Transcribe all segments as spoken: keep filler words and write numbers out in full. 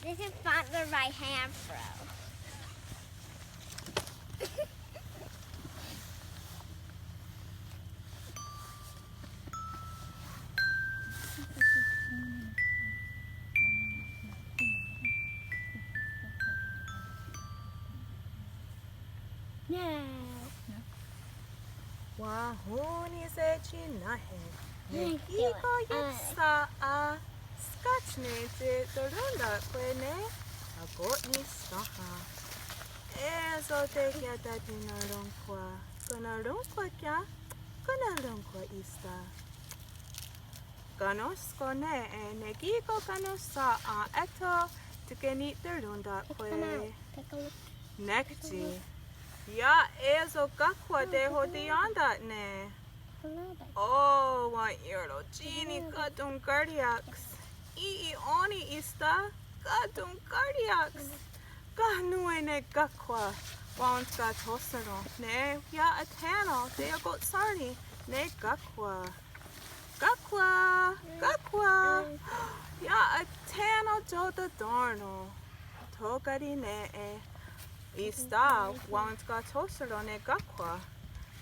This is Father by Hamfro. No. Wahón:nise' tsi náhe. Ne kí:ken ieksà:'a, skátne tsi torón:tahkwe' ne ako'nisténha. É:so tekiatatenorónhkhwa'. Konnorónhkhwa' ki', konnorónhkhwa' ísta. Kanónhskon nè:'e ne kí:ken kanónhsa' é:tho tekeni'torón:tahkwe'. Take a look. Nek tsi. Iah é:so kákhwa' tehotiién:ta'ne'. Ó:, wa'ì:ron', tsi nikatonhkária'ks. Í:'i ò:ni' ísta, katonhkária'ks. Ka' nón:we ne kákhwa'. Wa'ontkathóhseron ne iah athé:nen teiakotshén:ri ne kákhwa'. Kákhwa', kákhwa'. Iah athé:nen tiotatén:ro. Tho ká:ti' nè:'e. Ísta, wa'ontkathóhseron ne kákhwa'.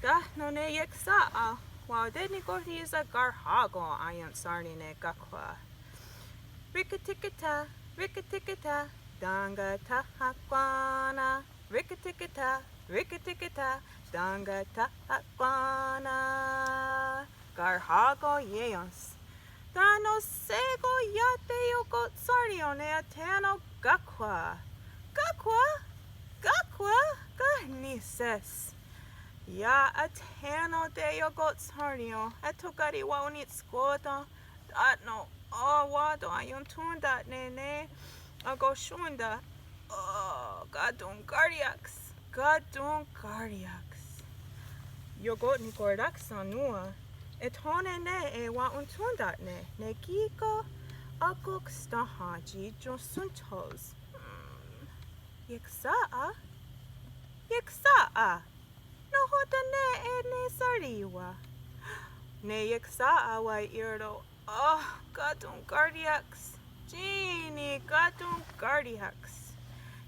Tánon ne ieksà:'a, wa'ate'nikonhrísa' karhá:kon aion'shà:ni ne kákhwa'. Rikki-tikki-tá, rikki-tikki-tá, tenkathahahkwén:na. Rikki-tikki-tá, rikki-tikki-tá, tenkathahahkwén:na. Karhá:kon ié:ions. Tánon shé:kon iah teiakotshén:rion ne athé:nen kákhwa'. Kákhwa', kákhwa', ka' níhse's. Iah athé:nen teiakotshén:rion, é:tho ká:ti' wa'onitskwó:ten. Tánon, ó:, wá:ton aiontón:ta'ne' ne akohsión:ta'. Ó:, katonhkária'ks, katonhkária'ks. Ioko'nikonhráksen nòn:wa. Ethò:ne nè:'e wa'ontón:ta'ne' ne kí:ken akoksténha tsi ionhsónthos. Hmm. Ieksà:'a? Ieksà:'a? Nahò:ten nè:'e ne sarì:wa? Ne ieksà:'a wa'ì:ron', ó:, katonhkária'ks. Tsi nikatonhkária'ks.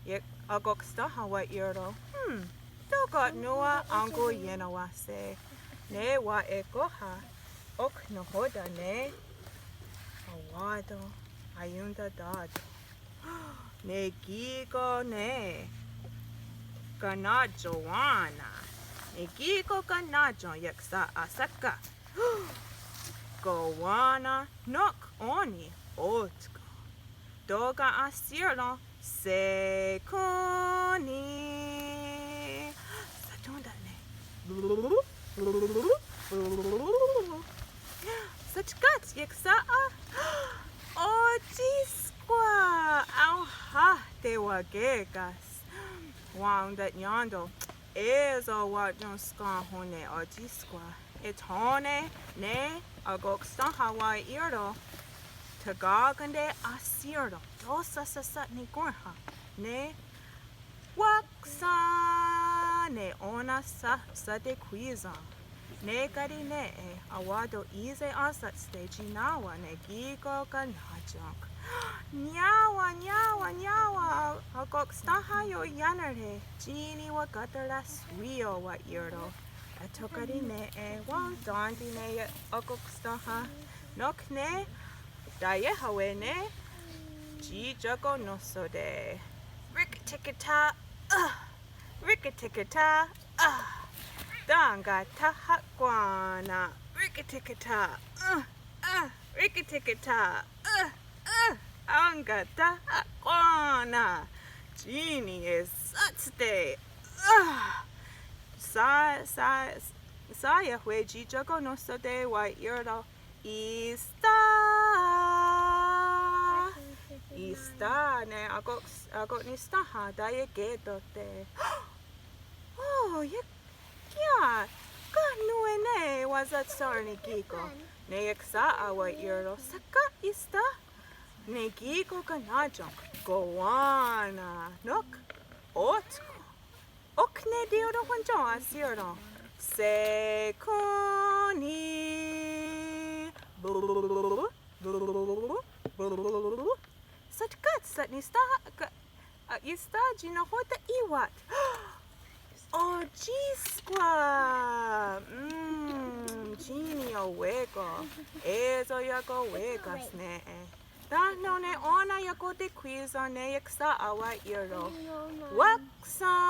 Iek-, akoksténha wa'ì:ron', hmm, tóka' nòn:wa enkonié:nawa'se'. Ne wa'ekóha', ok nahò:ten ne awá:ton' aiontatá:ton'. Ne kí:ken ne kanà:tson wá:na. Ne kí:ken kanà:tson ieksà:'a, shakà:'a. Kowá:nen nok ó:ni ótken. Tóka' ahsí:ron', sekhón:ni. Satón:ta'ne'. Satkáts ieksà:'a. Otsískwa. Aonhà:'a tewaké:ka's. Wa'ontennién:ten'. É:so wa'akonhskén:hon' ne otsískwa. Ethò:ne ne akoksténha wa'ì:ron'. Tekakén:te ahsí:ron'. Tó:sa' sasa'nikónhrhen'. Ne waksà:'a ne ó:nen sa-, satekhwí:sen. Ne ká:ti' nè:'e, a:wá:ton' í:se' ásatste tsi ná:wa ne kí:ken kanà:tson. Niá:wen, niá:wen, niá:wen, akoksténha ioiánere', tsi niwakaterahswí:io wa'ì:ron'. É:tho ká:ti' nè:'e, wa'ontén:ti' ne akoksténha. Nok ne taiéhawe' ne tsi iakonohsó:te'. Rikki-tikki-tá, ah! Rikki-tikki-tá, ah! Tenkathahahkwén:na. Rikki-tikki-tá, ah! Ah! Rikki-tikki-tá, ah! Ah! Tenkathahahkwén:na. Tsi niiesátste', ah! Sa-, sa-, saiáhwe' tsi iakonohsó:te' wa'ì:ron'. Ísta. Ísta, ne ako'nisténha taiekè:tohte'. Ó:, iek-, kia, ka' nón:we ne wa'satshén:ri' kí:ken. Ne ieksà:'a wa'ì:ron', shakà:'a ísta. Ne kí:ken kanà:tson, kowá:nen nok ótken. Ok ne tiotonhwentsòn:'a ahsí:ron'. Sekhón:ni. Satkáts, sat- Ista, ka, a, ista tsi nahò:ten í:wat. Otsískwa. Mm, tsi niiawé:kon. É:so iakawé:ka's nè:'e. Tánon ne ó:nen iakotekhwísa ne ieksà:'a wa'ì:ron'. Wáksen.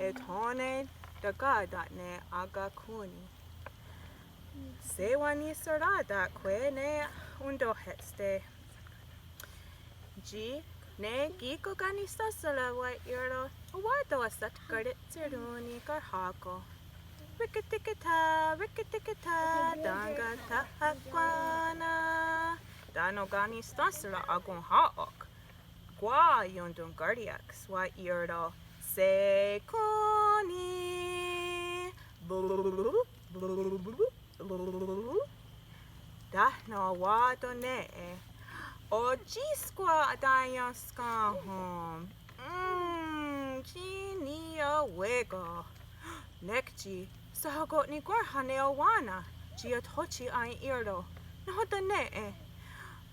Ethò:ne takatà:ne' akakhón:ni. Sewenhniserá:ta'kwe' ne ontóhetste'. Tsi ne kí:ken kanistasá:ra wa'ì:ron'. Wá:ton ahsatkare'tsherón:ni karhá:kon. Rikki-tikki-tha, rikki-tikki-tha, tenkathahakwá:nen. Tánon kanistasá:ra akonhà:'ok. Kwah iontonhkária'ks wa'ì:ron'. Sekón:ni. Tánon wá:ton nè:'e. Otsískwa taienskà:hon'. Mm, tsi niiawé:kon. Nek tsi sahako'nikonhrha' ne owén:na, tsi iah thó:tsi wa'ì:ron'. Nahò:ten nè:'e.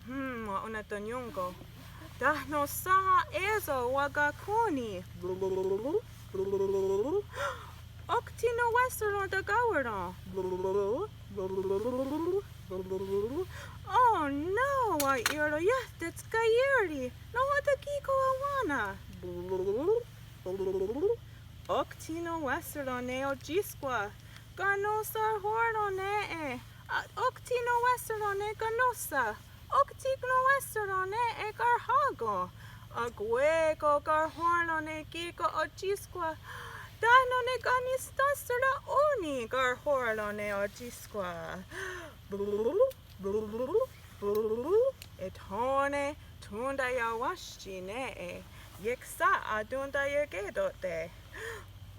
Hmm, wa'onatenión:ko'. Tánon sénha é:so wakakhón:ni. Ok tsi nonwéhseron' takáweron'. Oh no, wa'ì:ron', iah teskaié:ri. Nahò:ten kí:ken owén:na. Ok tsi nonwéhseron' ne otsískwa. Kanonhsahó:ron' nè:'e. A, ok tsi nonwéhseron' ne kanonhsa. Ok tsi nonwéhseron' nè:'e karhá:kon. Akwé:kon karhón:ron' ne kí:ken otsískwa. Tánon ne kanistasá:ra ò:ni' karhón:ron' ne otsískwa. Ethò:ne tontaie'wénhstsi nè:'e. Ieksà:'a tontaieké:to'te'.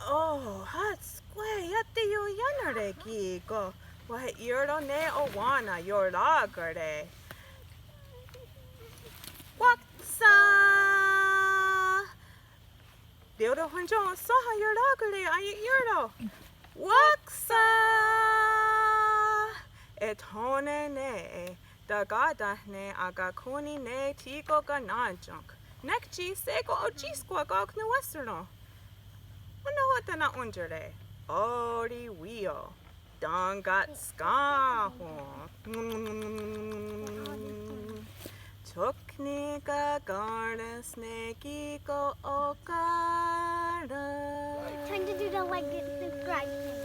Oh, hátskwe iah teioiánere' kí:ken. Wa'ì:ron' ne owén:na iorá:kare'. Wáksen. Teiotonhwentsó:ni sénha iorá:kare' aié:ro'. Wáksen. Ethò:ne nè:'e. Takatà:ne' akakhón:ni ne thí:ken kaná:tsion'k. Nek tsi shé:kon otsískwa ká:ti nonwéhseron'. Nahò:ten na'óntiere'. Orihwí:io. Tenkatskà:hon'. Tho ní:ka ká:res ne kí:ken oká:res. Trying to do the, like, subscribe thing.